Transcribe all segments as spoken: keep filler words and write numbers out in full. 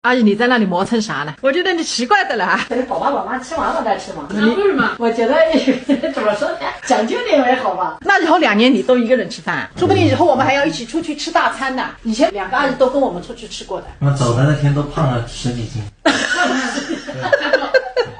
阿姨，你在那里磨蹭啥呢？我觉得你奇怪的了啊。可能宝宝宝妈吃完了再吃嘛。那为什么？我觉得怎么说呢，讲究点也好吧。那以后两年你都一个人吃饭，说不定以后我们还要一起出去吃大餐呢。以前两个阿姨都跟我们出去吃过的。那走的那天都胖了十几斤。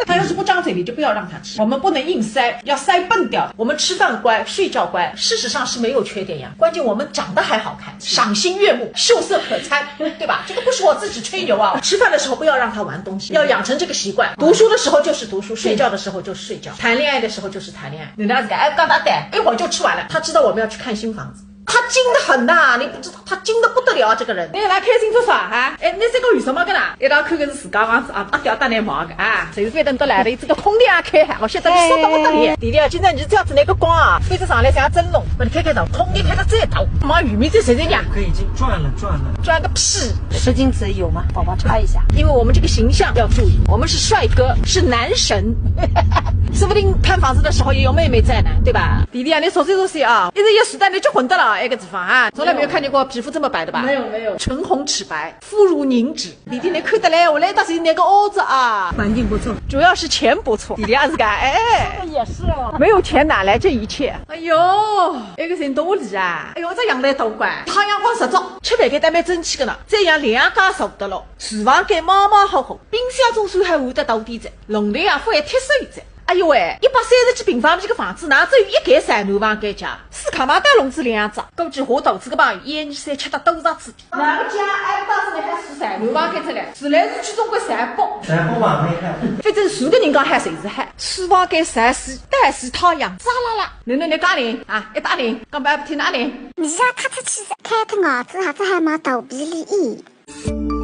他要是不张嘴，你就不要让他吃。我们不能硬塞，要塞笨掉。我们吃饭乖，睡觉乖，事实上是没有缺点呀。关键我们长得还好看，赏心悦目，秀色可餐，对吧？这个不是我自己吹牛啊。吃饭的时候不要让他玩东西，要养成这个习惯。读书的时候就是读书，睡觉的时候就是睡觉，谈恋爱的时候就是谈恋爱。人家是个哎，干嘛的？一会儿就吃完了。他知道我们要去看新房子。他精得很呐，你不知道他精得不得了啊，这个人。你来开心做啥啊？哎，你这个有什么个啦？一道看个是自家房子啊，阿爹搭奶妈个啊，随便等到来了，这个空调也开好，我晓得你说得不得了。弟弟啊，今朝你这样子那个光啊，飞得上来像蒸笼，把你开开灯，空调开到最大，妈鱼米这谁在养？可已经赚了赚了。赚个屁！湿巾纸有吗？宝宝擦一下。因为我们这个形象要注意，我们是帅哥，是男神，说不定看房子的时候也有妹妹在呢，对吧？弟弟啊，你说这东西啊，一直也是带你结婚的了，那个地方啊，从来没有看见过皮肤这么白的吧？没有没有，唇红齿白，肤如凝脂。弟弟，你看得来，我来到是那个屋子啊，环境不错。主要是钱不错。弟弟啊是个，哎，也是哦。没有钱哪来这一切？哎呦，那个人多厉啊！哎呦，这阳台多乖，太阳光十足，吃饭该搭蛮争气个呢。这样两家受得了，厨房间马马虎虎，冰箱总算还换得大点子，龙头啊放一贴水子。哎呦喂，一百三十几平方米个房子，哪只有一间三男房间家？四卡嘛带笼子两只，估计下肚子个朋友，一年三吃得多少次。哪个家挨不到这里还住三男房间这里？住来住去总归三宝。全部往回看。反正住个人讲嗨侪是嗨，书房间晒死，晒死太阳，沙拉拉。侬侬侬讲灵啊，一打灵，讲白不听哪灵？你让他出去开脱牙齿，还是还蛮倒闭哩咦？